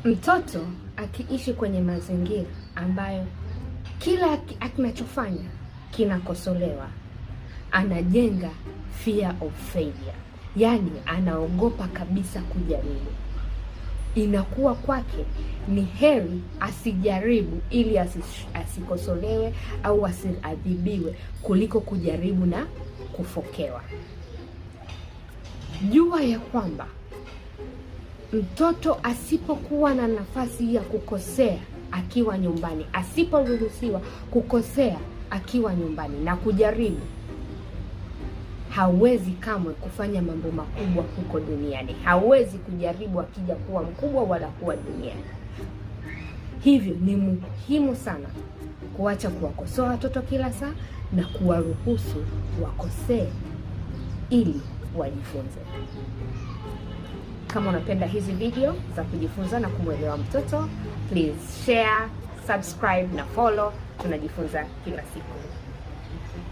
Mtoto akiishi kwenye mazingira ambayo kila kinachofanya kinakosolewa, anajenga fear of failure, yaani anaogopa kabisa kujaribu. Inakuwa kwake ni heri asijaribu ili asikosolewe au asiadhibiwe kuliko kujaribu na kufokewa. Jua ya kwamba mtoto asipokuwa na nafasi ya kukosea akiwa nyumbani, asiporuhusiwa kukosea akiwa nyumbani na kujaribu, hawezi kamwe kufanya mambo makubwa huko duniani. Hawezi kujaribu akija kuwa mkubwa wala kuwa duniani. Hivyo ni muhimu sana kuacha kuwakosoa watoto kila saa na kuwaruhusu wakosee ili wajifunze. Kama unapenda hizi video za kujifunza na kumwelewa mtoto, please share, subscribe na follow. Tunajifunza kila siku.